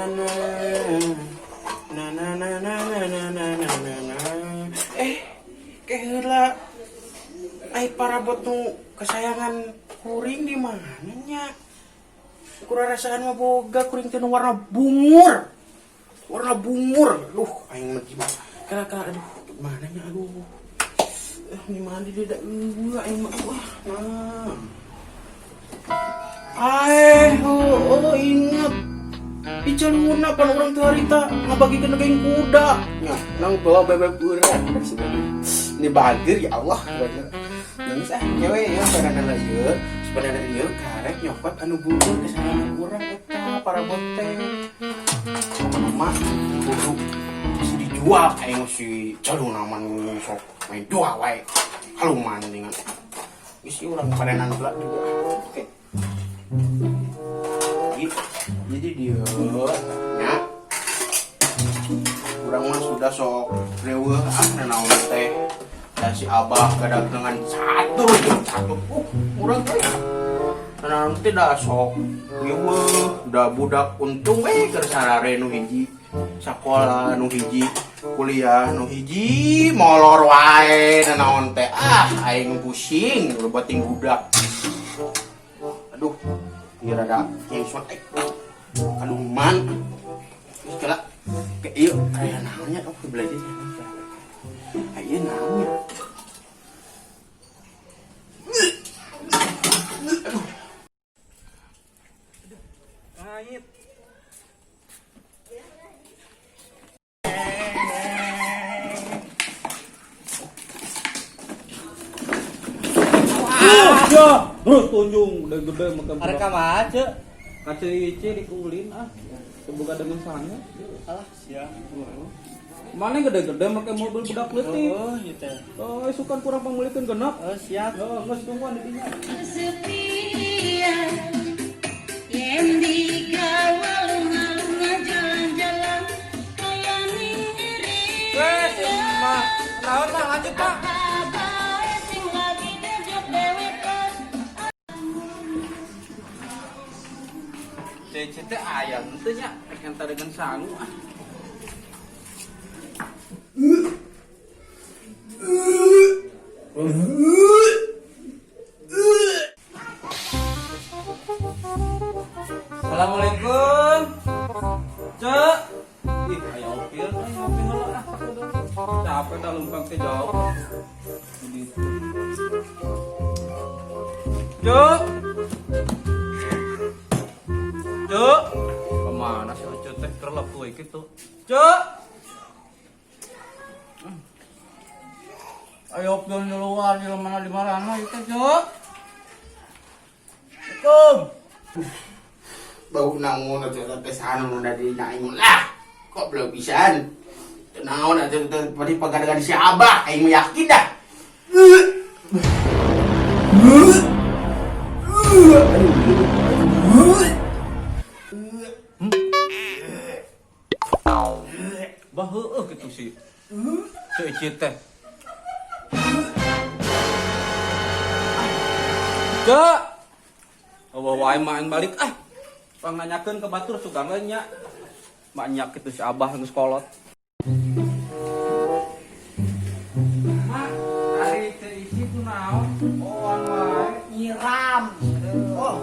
na na na na na na na na na na na. Eh, ke heula, ai parabot nu kesayangan kuring di mana nya? Kurang rasaan mah boga kuring teh nu warna bungur. Warna bungur. Duh, aing mah gimana? Kira kira, aduh, mana nya, aduh. Eh, di mana dia da eueuh aing mah, wah. Nah. Aeh, oh, ingat. Di Caluna pan urang teh harita ngabagikeun daging kuda. Nya, nang bawa bebek urang. Ini bager, ya Allah, bager. Geus ah, kewe ya sebenarnya ieu. Sebenarnya ieu karek nyokot anu bungur kesayangan urang eta parabot teh. Mah kudu si dijual aing si Caluna mah sok main jual wae. Haluman dengan geus ieu urang parenan heula juga. Oke. Jadi dia nya urang mah sudah sok reueuh ah naon teh dan si abah kedatangan catur jeung catur, urang teh naon teh dah sok reueuh da budak. Untung we keur sarare, nu hiji sakola, nu hiji kuliah, nu hiji molor wae naon teh. Ah, aing pusing lebating budak. Aduh, ieu rada nyengson eh kaluman. Geus kela ke ieu aya naonnya? Oh, belajar aya naonnya? Aduh. Ngait. Ya, terus tunjung gede-gede makan. Arek mah, Ceu? Kaca ice dikulin ah. Terbuka dengan sangat. Alah, sia. Mana gede-gede make mobil budak leutik. Oh, gitu. Oh, isukan kurang pangmeulikeun genep. Oh, siap. Oh, geus tungguan di dinya. Kesepian yen digawa lunga-lunga jalan-jalan kaya Wes, mah. Naon mah, lanjut, Pak. Kabae sing lagi dejok dhewekan. Cece teh ayam teh nya rek enta dengan sangu ah. Assalamualaikum. Cek. Ih, aya opil, aya opil heula ah sakudu. Capek dah lempang teh jauh. Begitu. Cek. Cek. Kemana sih Oce teh, kerlep we kitu. Cek. Ayo opil di luar di mana di mana itu, Cek. Assalamualaikum. Bau naon atuh teh, sana nu dari aing lah kok belum pisan. Teu naon atuh teh pada pagadegan si abah, aing mah yakin dah. Bah heueuh kitu si Ceu Ici teh. Cek. Oh, wae mah aing balik ah. Pang nanyakeun ke batur sugan we nya. Banyak kitu si abah geus kolot. Mak, ari Ceu Ici kunaon? Oh, wae. Nyiram. Oh,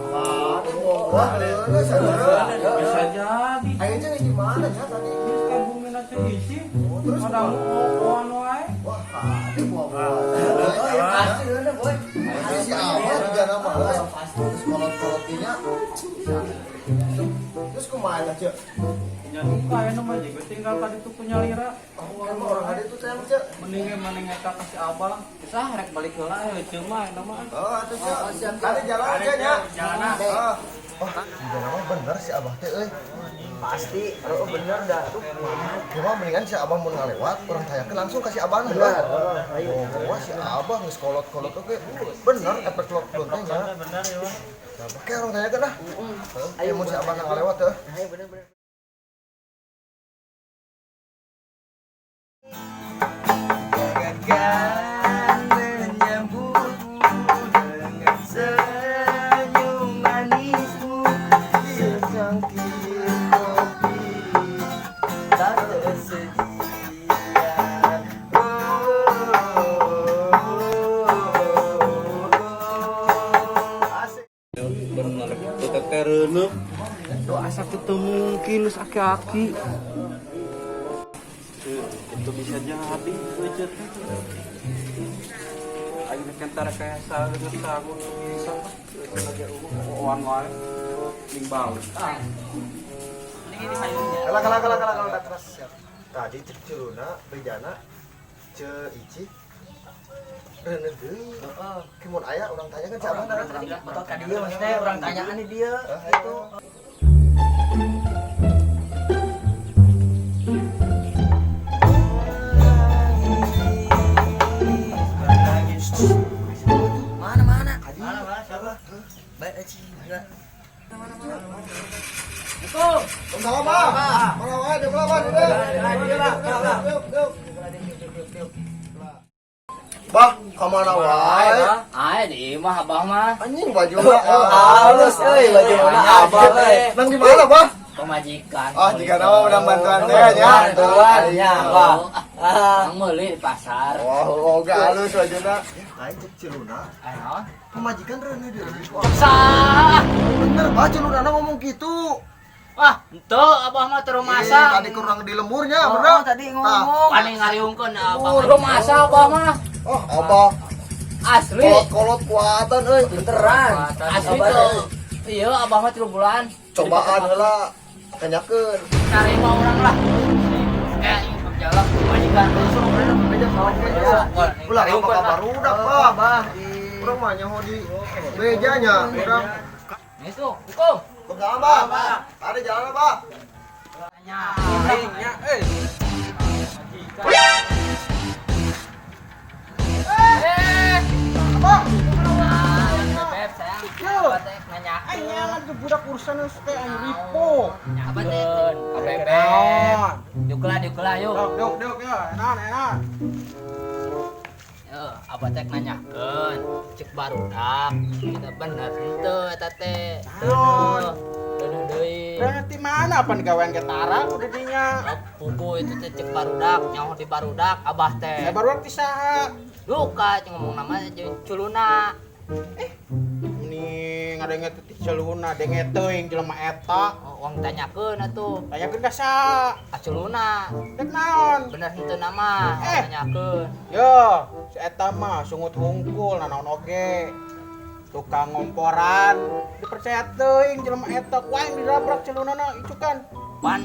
wah, Bisa jadi. ayo aja gimana ya tadi? Terus ka bumina Ceu Ici. Oh, terus ada oan wae. Wah, tadi buah-buah. Oh, ya pasti udah, boy. Ini si Abah juga nama Pasti. terus kolot-kolotinya. Terus kumaha aja? Nya duka ya mah juga tinggal tadi tuh punya lira. Oh, emang orang ada itu teh, Cek. Mending mending eta ka si abah. Bisa rek balik heula ya ceu mah eta mah. Oh, atuh Cek. Oh, siap. Tadi jalan aja nya. Jalan. Ah. Wah, juga nama bener si Abah teh euy. Pasti, oh bener dah. Tuh. Cuma mendingan si Abah mun ngalewat, urang tanyakeun langsung ka si Abah nah. Bener. Oh, ayo. Oh, wah si Abah geus kolot-kolot oge. Bener efek kolot teh nya. Bener ya. Oke, urang tanyakeun lah. Heeh, ayo mun si Abah ngalewat heuh. Ayo bener bener. Gagal menyambutmu dengan senyum manismu. Secangkir kopi. Itu mungkin geus aki-aki. Itu bisa jadi euceut teh. Aing rek entara kaya sageus sagun bisa lagi oan wae. Ning bau. Ah. Kalah kalah kalah kalah kalah keras siap. Tadi cek Celuna bejana ce Ici reuneuh deui. Heeh. Kimun aya urang tanya kan siapa Betul ka dieu maksudnya urang tanyaan di dieu gitu. Mana mana? Mana mana siapa? Baik aja. Salam, Bah. Mana wae dia melawan udah. Bah, kamana wae? Ay, di imah abah mah. Anjing baju Halus euy baju mana abah euy. Nang di mana, Bah? Pemajikan. Ah, jika nama menang bantuan teh nya. Bantuan nya, Bah. Ah, meuli di pasar. Wah, oga halus bajuna. Lain cek Celuna. Ay, naon? Pemajikan reuneuh deui. Sah. Bener, Bah, Celuna ngomong gitu. Wah, henteu abah mah teu rumasa. Tadi kurang di lemurnya, Oh, bener. tadi ngomong. Paling ngariungkeun abah. Rumasa abah mah. Oh, abah. Asli. Kolot-kolot kuatan euy. Beneran. Asli tuh. Iya, abah mah 3 bulan. Cobaan heula kanyakeun. Tarima urang lah. Eh, berjalan pemajikan. Ulah apa kabar udah, Bah. Bah. Urang mah nyaho di bejanya, urang. Itu, hukum. Pegang, Bah. Ada jalan, Bah. Aing nya euy. Beb, sayang. Apa teh nanyakeun? Aing nyalan tuh budak urusan teh aing ripo. Apa teh? Ka Bebeb. Diuklah, diuklah yuk. Dok dok dok ya, enak enak. Yo, apa teh nanyakeun? Cek barudak. Kita bener henteu eta teh. Naon? Deuneuh deui. Berarti mana pan gawean ge tara udah dinya. Pugu itu teh cek barudak, nyaho di barudak abah teh. Eh baru ti saha? Duka cing ngomong nama jeung culuna. Mending ngadenge teh celuna denge teuing jelema eta. Oh, uang tanyakeun atuh. Tanyakeun ka saha? Aculuna. Dek naon? Bener henteu nama, Eh. tanyakeun. Yo, si eta mah sungut hungkul nanaon oge. Tukang ngomporan, dipercaya teuing jelema eta ku aing dirabrak celunana icukan. Pan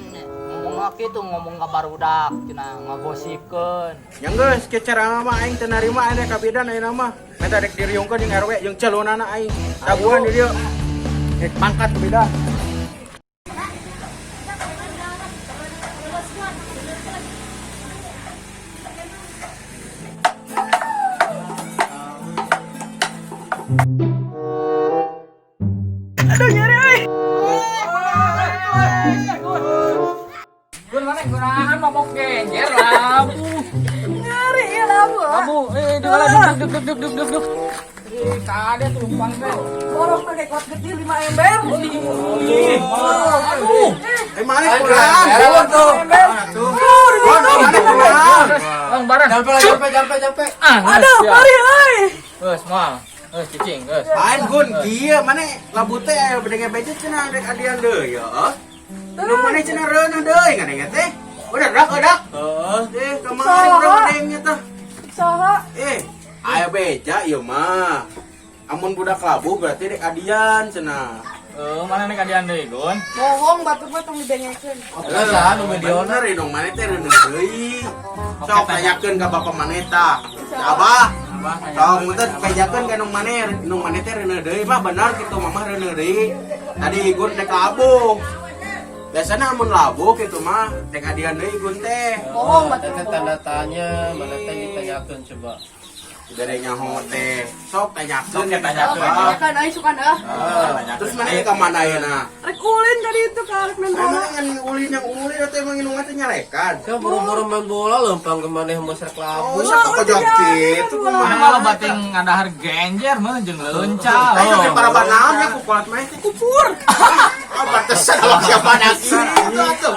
ngomong kitu ngomong ka barudak cenah ngagosipkeun. Nya geus kieu cara mah aing teu narima aing ka bidan ayeuna mah. Meta rek diriungkeun jeung RW jeung celunana aing. Daguan di dieu. Rek pangkat ke bidan. Gun mana gunakan mabok genjer labu. Nyari ya labu. Labu, duk duk duk duk duk duk duk. Ih, kade tuh lumpang teh. Borong pakai kuat gede 5 ember. Aduh. Eh mana pulang? Tuh. Mana pulang? Bang barang. Jampe jampe jampe jampe. Ah, Aduh, mari euy. Geus moal. Geus cicing, geus. Lain gun kieu mana labu teh aya bedenge beje cenah rek adian deui ya. Nu mana cenah reuneuh deui ngadenge teh. Udah dak udah. Heeh, teh kamari urang ngadenge teh. Saha? Eh, aya beja ieu mah. Amun budak labu berarti rek adian cenah. Mana nih kadian deui, Gun? Bohong batur mah tong didengekeun. Lah, nu mediona. Bener dong mana teh reuneuh deui. Sok tanyakeun ka bapak maneh tah. Si Abah. Sok muter bejakeun ka nung maneh, nung maneh teh reuneuh deui mah bener kitu mamah reuneuh deui. Tadi Gun rek labu. Biasana amun labu kitu mah rek adian deui Gun teh. Bohong batur Tete mah. tanda tanya, mana teh ditanyakeun coba. Bere nyaho teh. Sok tanyakeun Sok tanyakeun. Tanyakan aing sukan ah. Terus mana ka mana ayeuna? Rek ulin tadi itu ka rek main bola. Emang ngan ulin yang ulin atau emang indung teh nyarekan? Siapa buru-buru main bola lempang ke maneh mah rek Oh, labu. sok kojok kitu Mana kumaha. malah bating ngadahar genjer mah jeung leunca. Ayo ke para banaon ya ku kuat mah teh kupur. Ah, pantesan kalau siapa nasi itu atuh.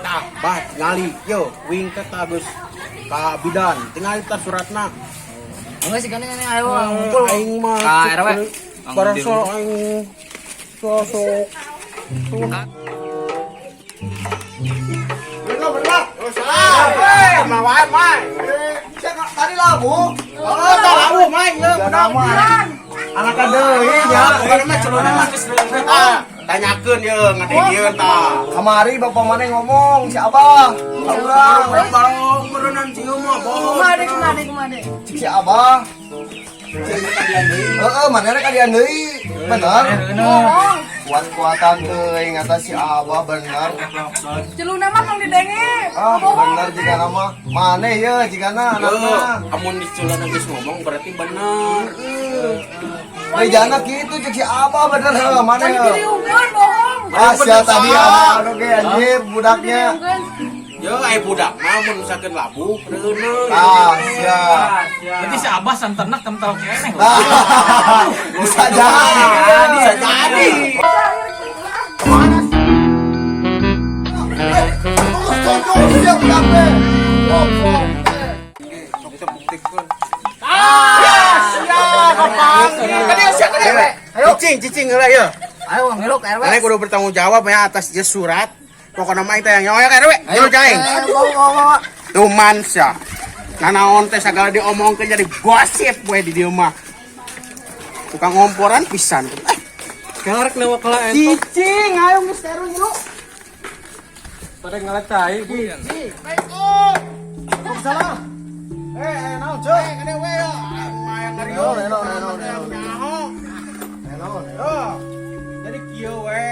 Tah, bah tingali yo wing ke geus ka bidan tingali tah suratna. Enggak sih kan ini ayo ngumpul. Aing mah Ka RW. Barang soal aing sosok Bener bener. Eh, mah wae, mai. Eh, saya tadi labu. Oh, tah labu mai ye, Jangan mah. Anak deui nya. Pokoknya mah celana mah geus reuneuh. Ah, tanyakeun ye ngadengieun tah. Kamari bapak mana ngomong si Abah. Ka urang. Urang barong meureunnan cieu mah bohong. Kumaha deui, kumaha deui, kumaha deui. Cik si Abah. Heeh, mana rek kadian deui. Bener. Bohong. Kuat-kuatan teuing eta si Abah bener. Celuna mah tong didenge. Ah, Bohong. bener jika nama. Mane ye jigana Yo, anakna. amun di celana geus ngomong berarti bener. Bejana kitu cek si Abah bener heuh mane Tadi heuh. diriungkeun bohong. Ah, sia tadi ada anu ge anjir budaknya. Diriungkeun. Yo, aya budak mah mun misalkan labu reuneuh. Ah, sia. Berarti si Abah santernak kental keneh. Ah, bisa jadi. Bisa jadi. Terus cocok sia budak teh. Goblok teh. Ayo, cicing, cicing heula ye. Ayo ngeluk RW. Mana kudu bertanggung jawab ya atas ieu surat. Pokokna mah aing teh yang nyoyak RW. Ayo caing. Bawa bawa. Tuman sia. Nanaon teh sagala diomongkeun jadi gosip we di dieu mah. Tukang ngomporan pisan. Eh, Karek lewat kala entok. cicing ayo geus terus lu. Pada ngalah cai. Salah. Eh, aya naon ceu? Eh, kade we yo. Aya ngariung. Naon, naon, naon, naon. Nyaho. Naon? Yo. Jadi kieu we.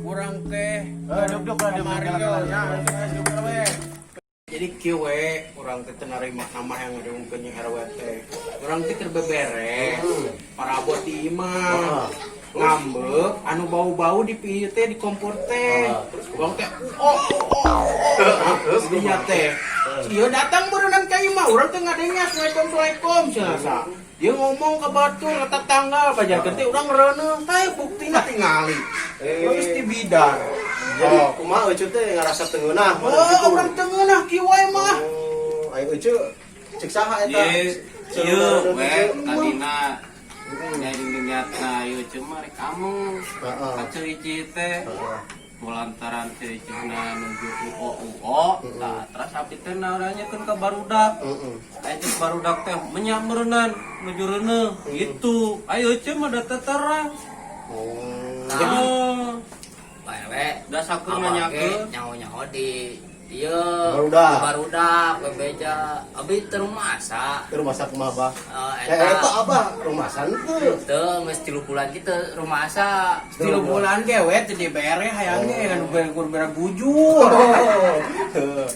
Kurang teh Eh, duk-duk lah, duk-duk. kamari yo nya, duk we. Jadi kieu we, urang teh teu narima nama yang ngariungkeun nya RW teh. Urang teh keur beberes. Parabot di imah. Ngambek anu bau-bau di pieu teh di kompor teh. Urang teh oh oh oh. Oh. Dinya teh. Ieu datang berenang ka imah, urang teh ngadenge assalamualaikum assalamualaikum cenah sa. Dia ngomong ke batur ke tetangga pajarkeun teh urang reuneuh teh buktina tingali. Urang geus dibidar. Jadi kumaha euceut teh ngarasa teu ngeunah. Oh, urang teu ngeunah kieu wae mah. Oh, ayo euceut cek saha eta? Ye, ieu we tadina nyari niatna ieu cuma rek kamu. Heeh. Ka Ceu Ici teh. Mulantaran Ceu Icina nuju UO UO, nah terus abdi teh naranyakeun ka barudak. Heeh. Aya cek barudak teh menyak meureunnan nuju reuneuh gitu. Ayo ceu mah da terang. Oh. Nah, Pak RW. da sakur Abah ge nanyakeun. nyaho-nyaho di ieu Barudak. Barudak bebeja. Abi teu rumasa. Ke rumah sakit kumaha, Bah? Eh, Eh, eta abah rumah teu. Teu geus 3 bulan kitu rumasa. 3 bulan ge we teu dibere hayang ge kan bere bere bujur.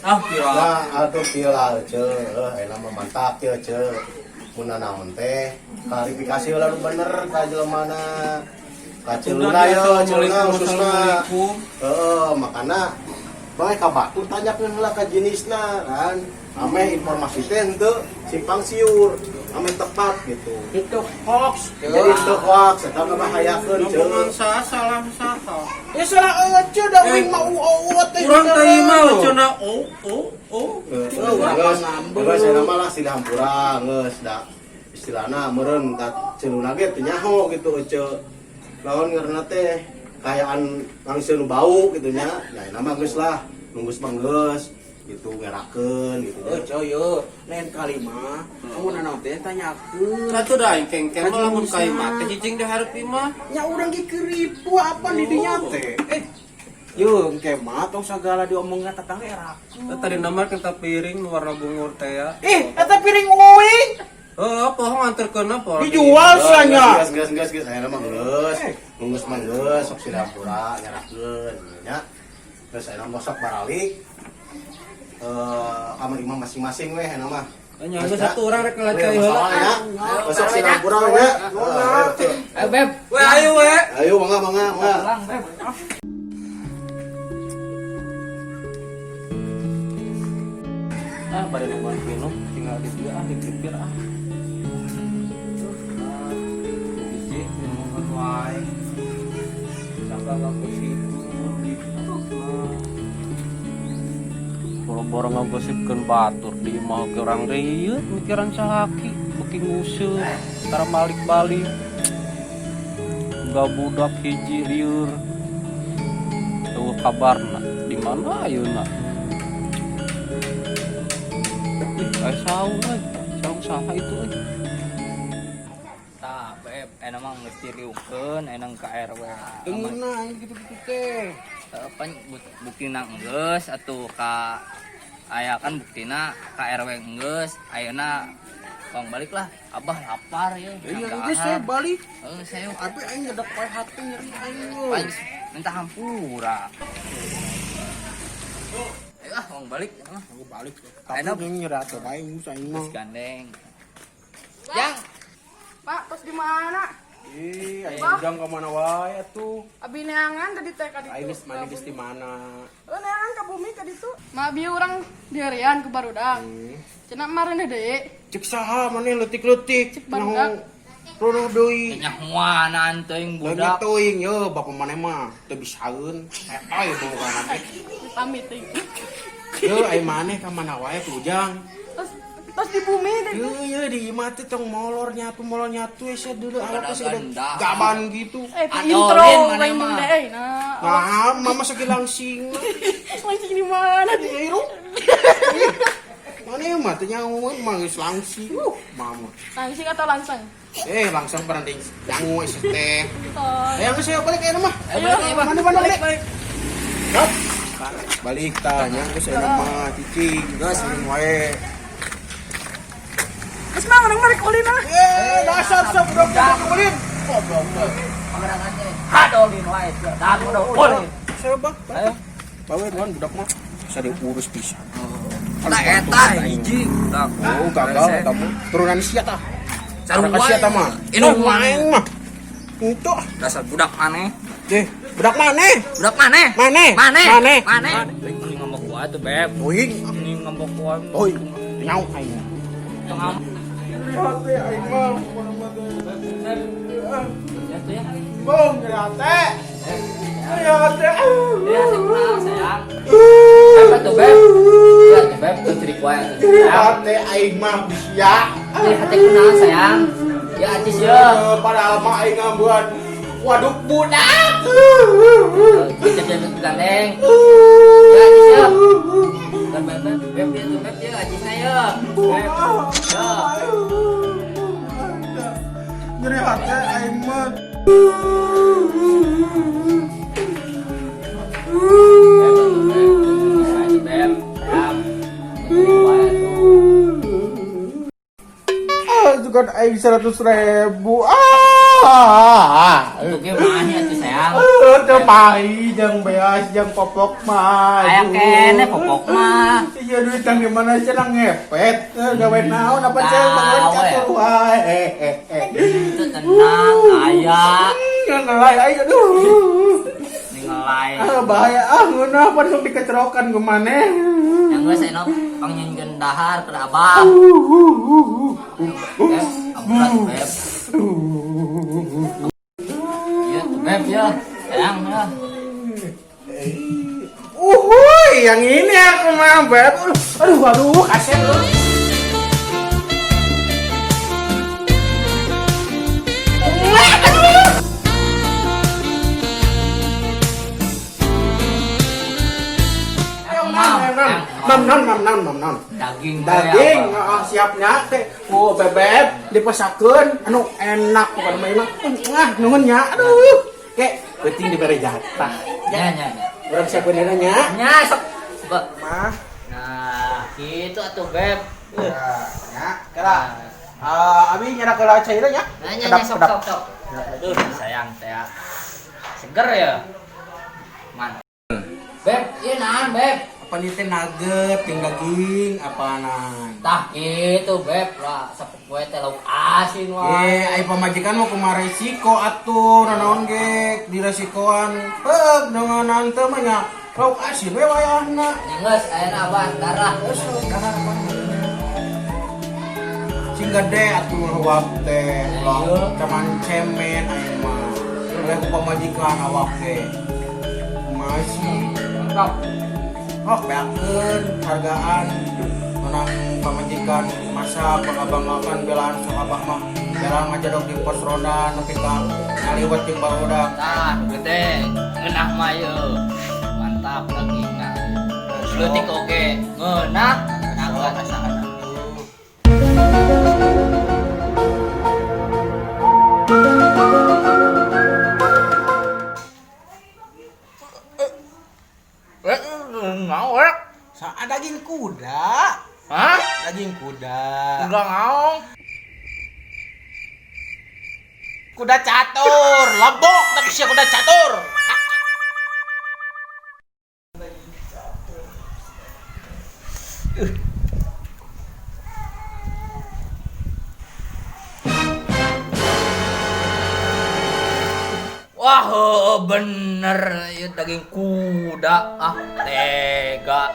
Ah, pira. Nah, atuh kieu lah euceut. Heuh, ayeuna mah mantap kieu euceut. Mun naon teh klarifikasi heula nu bener ka jelemana. Ka ceuluna ye, ceuluna khususna. Assalamualaikum. Heeh, makana bae ka batur tanyakeun heula ka jenisna kan. Ameh informasi teh henteu simpang siur, ameh tepat gitu. Itu hoax. Jadi itu hoax eta ngabahayakeun Ngomongan ceuk. saha salah saha. Ya salah euceut da uing mah UO UO teh. Urang teh mah cenah o o o. Geus, geus ayeuna mah lah silih hampura geus da istilahna meureun ka ceuluna ge teu nyaho gitu ece. Lawan ngaranna teh kaayaan langsung nu bau gitu nya. Nah, ayeuna mah geus lah, nunggus mah geus gitu ngerakeun gitu nya. Euceut ye, lain kali mah kamu nanaon teh tanyakeun. Satu dah aing kengken mah lamun ka imah teh cicing di hareup imah. Nya urang ge keuripu apa di dinya teh. Eh, ye engke mah tong sagala diomongna tetangga erakeun. Teh tadi nama kita piring nu warna bungur teh ya. Eh, eta piring uing Heuh, poho nganterkeun apa? dijual sia nya. Geus geus geus geus ayeuna mah geus. Nunggus mah geus sok silih hampura ngerakeun nya. Geus ayeuna mah sok baralik. Eh, kamar imah masing-masing weh ayeuna mah. Nya geus satu urang rek ngalacai heula. Masalah ya. Besok silih hampura we nya. Ayo Beb. We ayo we. Ayo mangga mangga mangga. Pulang, Beb. Ah, bari nungguan minum tinggal di dia ah dipipir ah. Biji nungguan wae. Sangka ngagosipkeun di Boro-boro ngagosipkeun batur di imah ke urang rieut mikiran salaki beuki nguseup tara balik-balik. Gak budak hiji lieur. Kabarna di mana ayeuna? Ih, aya saung euy. Saung saha itu euy? Tah, Beb, enak mah geus diriukeun enang ka RW. Tengenah gitu-gitu teh. Pan buktina geus atuh ka aya kan buktina ka RW geus, ayeuna tong balik lah. Abah lapar ya. Iya, geus saya balik. Heeh, saya Tapi aing nyedak poe hati nyeri aing. pan minta hampura. Ayo ah, tong balik. Ah, Aku balik. Ayeuna Tapi aing nyeri hati aing aing mah. geus gandeng. Yang Pak, tos di mana? Ih, aing ujang ka mana wae atuh. Abi neangan tadi teh ka ditu. Aing geus mana geus di mana? Oh, neangan ka bumi ka ditu. Ma bi urang diarian ku barudak. Cenah marene deui. Cek saha maneh leutik-leutik. Cek barudak. Rono deui. nyahuanan teuing Budak budak. teuing ye bapak maneh mah teu bisaeun. Eta ye boga teh. Pamit teh. Ye ai maneh ka mana wae ku ujang. Tos tos di bumi teh. Ye ye di imah teh tong molor nyatu sia deuleu awak teh segede Ganda. gaban gitu. Eh, ti Adolin intro maneh lain mah. deui nah. Nah, mama sakit langsing. Langsing di mana di? Iya, Iru. Mana mah teh nyawa mah geus langsing. Mama. Langsing atau langsung? Eh, langsung berhenti nyangu sia teh. Tos. Ayo geus saya balik ayeuna mah. Ayo balik, ayo, Mana mana balik. Hop. Balik tah nya geus ayeuna mah cicing geus minum wae. Geus mah urang balik ulin ah. Eh, dasar sok budak ulin. Goblok teh. Hadolin wae teu. Dah udah boleh. Saya bang. Ayo. Bawa duan budak mah bisa diurus pisan. Nah eta hiji budak. Oh, gagal eta mah. Turunan sia tah. Sarua Turunan sia tah mah. Inung Oh, main mah. Itu. Dasar budak maneh. Eh, budak maneh? Budak maneh? Maneh? Maneh? Maneh? Maneh? Ini ngambek gua tuh, Beb. Teuing. Ini ngambek gua. Teuing. Nyau aing. Hati aing mah. Ya tuh ya. Bung, nyeri hate. Nyeri hate. Ya, sayang. Apa tuh, Beb? Ya tuh, Beb, tuh cerik wae tuh. Nyeri hate aing mah bisa. Nyeri hate kunaon, sayang? Ya acis ya. Padahal mah aing ngambuan waduk budak. Kita gandeng. Ya acis ya. Beb, Beb, Beb, Beb, ya tuh, Beb, ya acisnya ya. Beb. Ya. Nyeri hate aing mah. Beb, tuh, Beb, tuh, Beb, sayang. Cerik wae tuh. Ah, juga aing 100.000. Ah. Untuk gimana tuh sayang? Teu mahi jeung beas jeung popok mah. Aya kene popok mah. Iya duit yang di mana sih nang ngepet. Gawe naon apa cel bangun Tahu, ya. catur wae. Eh eh eh. Itu tenang, aya. Ngelai aing aduh. Ngelai. Ah bahaya ah ngeunah pan sok dikecerokan ke maneh. Yang geus eno pangnyieunkeun dahar ke abah. Beb, ampura tuh, Beb. Iya tuh, Beb ya. Sayang ya. Uhuy, yang ini aku mah Beb. Aduh, aduh, kasep lu. Mam non, mam non, mam non. Daging Daging, we, apa? ah, siapnya teh. Oh, bebek dipesakeun, anu enak bukan main mah. Wah, nuhun nya. Aduh. Kek, penting diberi jatah. Nya nya nya. Urang siapkeun heula nya. Nya sok. Be. Mah. Nah, gitu atuh, Beb. Ya, kira. Ah, abi nyerak heula cairnya nya. Nah, nya nya sok sok sok. Aduh, sayang teh. Seger ya. Mantap. Beb, ieu naon, Beb? Apa nih teh nugget, jeung daging, apaanan? Tah gitu, Beb. Lah, sepuk gue teh lauk asin wae. Eh, ai pamajikan mau kumaha resiko atuh, nanaon ge diresikoan. Heug, dengan teu mah nya lauk asin we wayahna. Nya geus ayeuna abah darah. Geus dahar apa? Sing gede atuh awak teh, ulah cuman cemen aing mah. Oleh ku pamajikan awak teh. Masih Mantap. Oh, beakeun hargaan menang pamajikan masa pangabanggakan belaan sok abah mah belaan ngajadok di pos roda nepi ka ngaliwet jeung barudak. Tah, nu gede. Ngeunah mah ieu. Mantap dagingna. Leutik oge ngeunah. Sok asaan atuh. Ngaung. Sa daging kuda. Hah? Daging kuda. Kuda ngaung. Kuda catur, lebok tapi sia kuda catur. Wah, heueuh, bener ieu daging kuda. Ah, tega.